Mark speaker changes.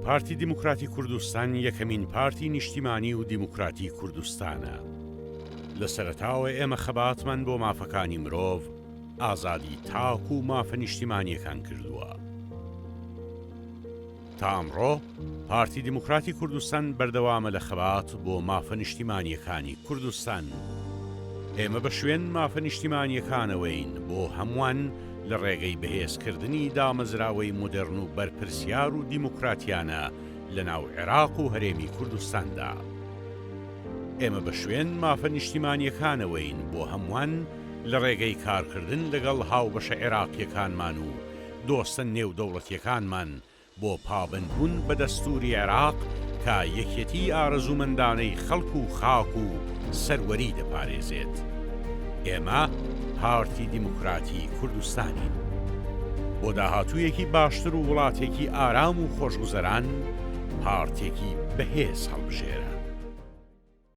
Speaker 1: پارتی دیموکراتی کوردستان یەکەمین پارتی نیشتیمانی و دیموکراتی کوردستانە. لە سەرەتاوە ئێمە خەباتمان بۆ مافەکانی مرۆڤ، ئازادی تاک و مافە نیشتیمانییەکان کردووە. تا ئەمڕۆ پارتی دیموکراتی کوردستان بەردەوامە لە خەبات بۆ مافە نیشتیمانییەکانی کوردستان. ئێمە بە شوێن مافە نیشتیمانییەکانەوەین بۆ هەمووان لە ڕێگەی بەهێزکردنی دامەزراوەی مۆدێڕن و بەرپرسیار و دیموکراتیانە لە ناو عێراق و هەرێمی کوردستاندا. ئێمە بە شوێن مافە نیشتیمانییەکانەوەین بۆ هەمووان لە ڕێگەی کارکردن لەگەڵ هاوبەشە عێراقییەکانمان و دۆستە نێودەوڵەتییەکانمان بۆ پابەندبوون بە دەستووری عێراق کە یەکێتیی ئارەزوومەندانەی خەڵک و خاک و سەروەری دەپارێزێت. ئێمە پارتی دیموکراتی کوردستانین. بۆ داهاتوویەکی باشتر و وڵاتێکی ئارام و خۆشگوزەران، پارتێکی بەهێز هەڵبژێرە.